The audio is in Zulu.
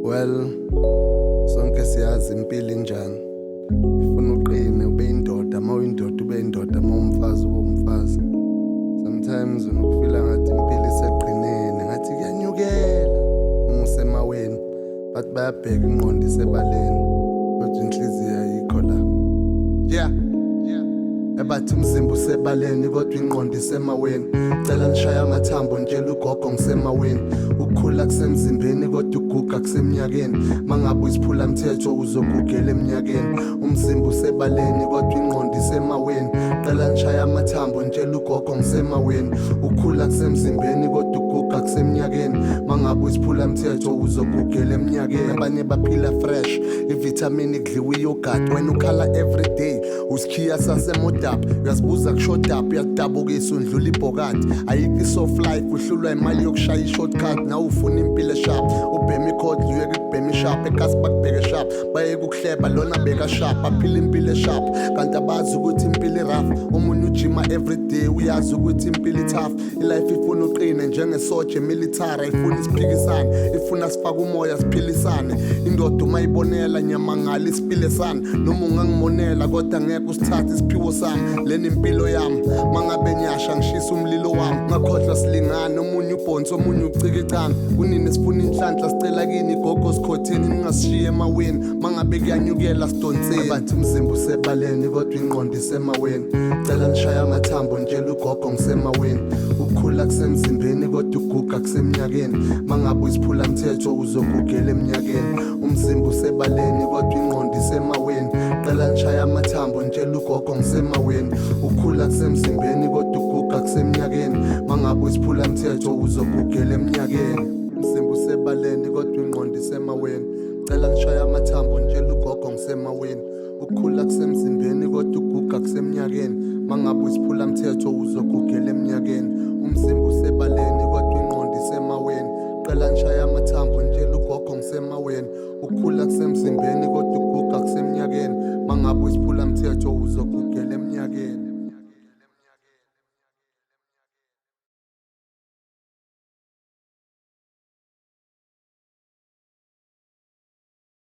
Well, sonke siyazi impilo injani. Ifuna uqine ube indoda, uma uyindoda ube indoda, uma umfazi ube umfazi. Sometimes unokufila ngathi impilo iseqineni, ngathi kuyanyukela uma usemaweni, but bayabheka ingqondo isebaleni, kodwa inhliziyo ayikho la. Yeah. Ebathi umzimba usebaleni kodwa ingqondo isemaweni. Cela nishaya amathambo ntshela ugogo ngisemaweni. Ukukhula kusemzimbeni kodwa ukuguga kusemnyakeni. Mangabe uyisiphula mthetho uzogugela eminyakeni. Umzimba usebaleni kodwa ingqondo isemaweni. Cela nishaya amathambo ntshela ugogo ngisemaweni. Ukukhula kusemzimbeni kodwa ukuguga kusemnyakeni. Mangabe uyisiphula mthetho uzogugela eminyakeni. Abanye baphila fresh, ivithamini kudliwa iyogurt, wena ukhala everyday. Usikhiya sasemodap, uyazibuza kushodap, uyadabukisa undlula ibhokati. Ayikho i-soft life, uhlulwa imali yokushaya i-shortcut. Nawe ufuna impilo eshap, ubhema ikhodla uyeke ukubhema ishap, ekasi bakubheke sharp, bayeke ukuhleba lona beka sharp, aphila impilo eshap kanti abazi ukuthi impilo i-rough. Omunye ujima everyday, uyazi ukuthi impilo i-tough. I-life ifuna uqine njengesoja emilitary, ayifuni isiphikisane, ifuna sifake umoya siphilisane. Indoda uma ibonela nyamangala isipile sami, noma ungangimonela kodwa ngeke usithathe isiphiwo sami. Lena impilo yami, mangabe nyasha ngishisa umlilo wami. Ngakhohlwa silingane, omunye ubhonsi omunye ucikicane. Kunini sifuna inhlanhla, sicela kini gogo sikhotheni, ningasishiye emaweni mangabe kuyanyukela sidonseni. Bathi umzimba usebaleni kodwa ingqondo isemaweni. Cela nishaya amathambo ntshela ugogo ngisemaweni. Ukukhula kusemzimbeni kodwa ukuguga kusemnyakeni. Mangabe uyisiphula mthetho uzogugela eminyakeni. Umzimba usebaleni kodwa ingqondo isemaweni. Cela nishaya amathambo ntshela ugogo ngisemaweni. Ukukhula kusemzimbeni kodwa ukuguga kusemnyakeni. Mangabe uyisiphula mthetho uzogugela eminyakeni. Umzimba usebaleni kodwa ingqondo isemaweni. Cela nishaya amathambo ntshela ugogo ngisemaweni. Ukukhula kusemzimbeni kodwa ukuguga kusemnyakeni. Mangabe uyisiphula mthetho uzogugela eminyakeni. Umzimba usebaleni kodwa ingqondo isemaweni. Cela nishaya amathambo.